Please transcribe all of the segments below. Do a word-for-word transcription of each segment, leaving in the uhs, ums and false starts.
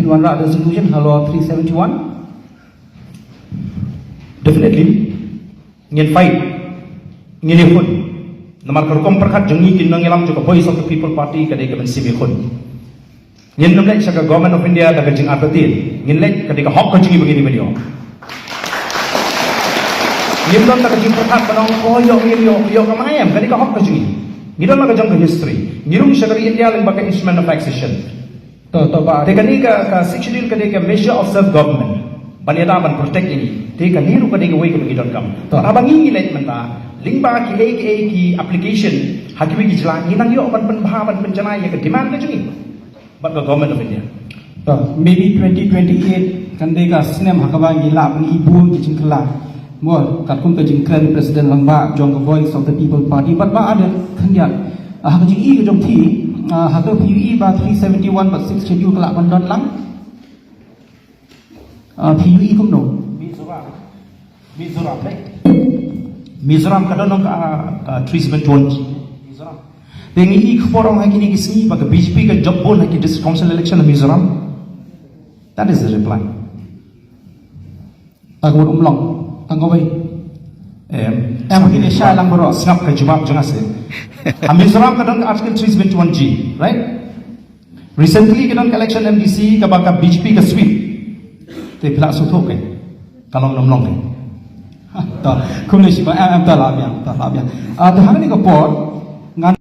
Wanrah da resolution halor three seventy-one. Definitely ngin fight, ngin ïakhun. Namar ka rukom pyrkhat jong ngi ki nongïalam jong ka Voice of the People Party ka dei ka mynsiem ïakhun. Ngin nym leit sha ka Government of India da ka jingartatien. Ngin leit ka dei ka hok ka jong ngi ba ngin ïa ïoh. Ngim don da ka jingpyrkhat ban ong, oh, ïoh, ngin ïoh, ïoh ka maem, ka dei ka hok ka jong ngi. Ngi don la ka jong ka history. Ngi rung sha ka ri India lyngba ka Instrument of Accession. To, to ba. Te kane ka, ka Sixth Schedule ka dei ka measure of self government. Ban ïada ban protect ïa ngi. Te kane ruh ka dei kawei kaba ngi donkam. To. Haba ngi ngi leit mynta lyngba kiei kiei ki application ha kiwei ki jylla ngi nang ïoh ban pynbha ban pynjanai ïa ka demand ka jong ngi bad ka Government of India. To, maybe twenty twenty-eight kan dei ka snem ha kaba ngi lah ban ibun ki jingkylla. Mo, katkum ka jingkren President Rangbah jong ka Voice of the People Party, bad ba ada khyndiat. Ah, ha ka jingïohi ka jong phi, ah, ha ka phi ïohi ba three seventy-one bad Sixth Schedule ka lah ban don lang? Ah, phi ïohi kumno? Mizoram. Mizoram, right? Mizoram ka don ka, ka three seventy-one G. Mizoram. Te ngi ïohi khubor ong ha kine ki sngi ba ka B J P ka jop bun ha ki district council election ha Mizoram. That is the reply. Tang wat umlong, tang kawei. Em, em, kine shai lang baroh. Sngap ka jubab jong nga seh. Ha Mizoram ka don ka Article three seventy-one G, right? Recently ka don ka election M D C kaba ka B J P ka sweep. Te phi la sngewthuh kein. Ka long ne ym long kein. Ha, to, kumne shi ba, em, em, to lah biang, to lah biang. Ah, to hangne ka por ngan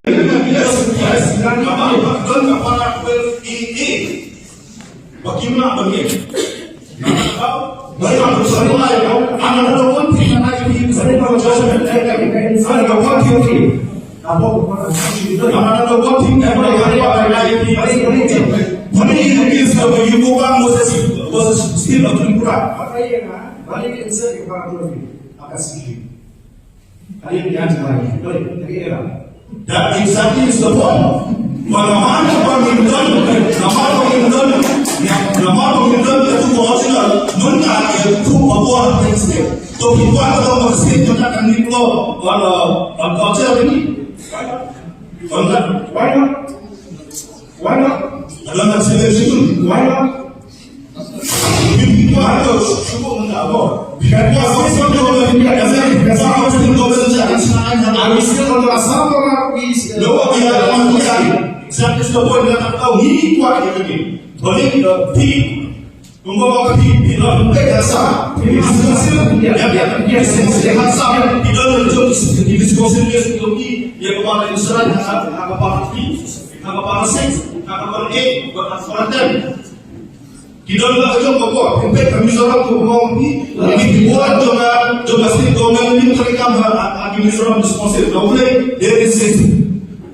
That exactly is the point. Ba namar ba ngim don, namar ba ngim don, namar ba ngim don ka tu Aboriginal, mynta ka tu Aboriginal state. To ki kwah ka dong ka state mynta kan ngim lo, wala, wala culture ni. Wala, why not? Why not? Wala ka state ni. Why not? Ki don la ka jong ka bor, ki peit ka Mizoram ka bor ni, ki bor jong ka, jong ka state government ni ka kam ha, ha, ha ki Mizoram responsible. Ka ulei, there is a,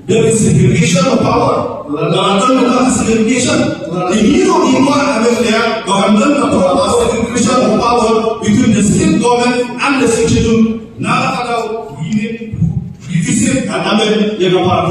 there is segregation of power. La, la, la, la, la, segregation. Ki ni ro ki ma na ka ya, ka don ka power, segregation of power between the state government and the central. Na ka ta, we need to revisit and amend the power.